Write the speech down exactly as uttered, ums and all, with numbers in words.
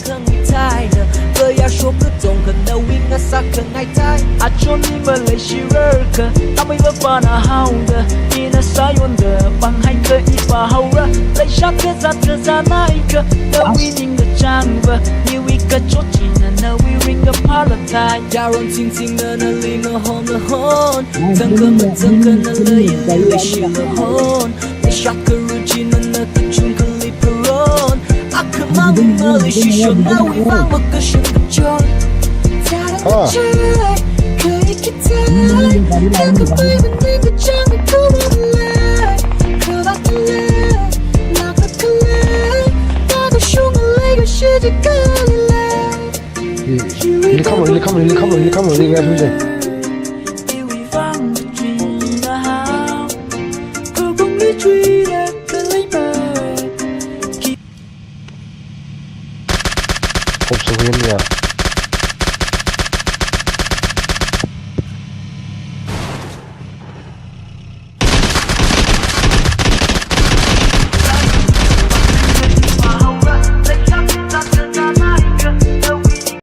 Zangmi taida, kayāshok katongkha nawui ngasakngai tai. Achon mi maleishi rarkha, tamei vāpana haoda, ina sāyonda, pānghaikha i pāhaora. Leishak kazat kazānaikha, nawui ningkachāngva, iwui kachot china nawui ringkaphāla tai. Yaron chingchingna nali ngahomla hon, zangkha mazangkha nala ili leishila hon. Leishak karuchi nana kachungkhali pharon. Akhamang maleishisho nawui vang makashung kachon. Ah. Ili khamlo, ili khamlo, ili khamlo, ili khamlo, ili khamlo, ili khamlo. Hope so, him ya.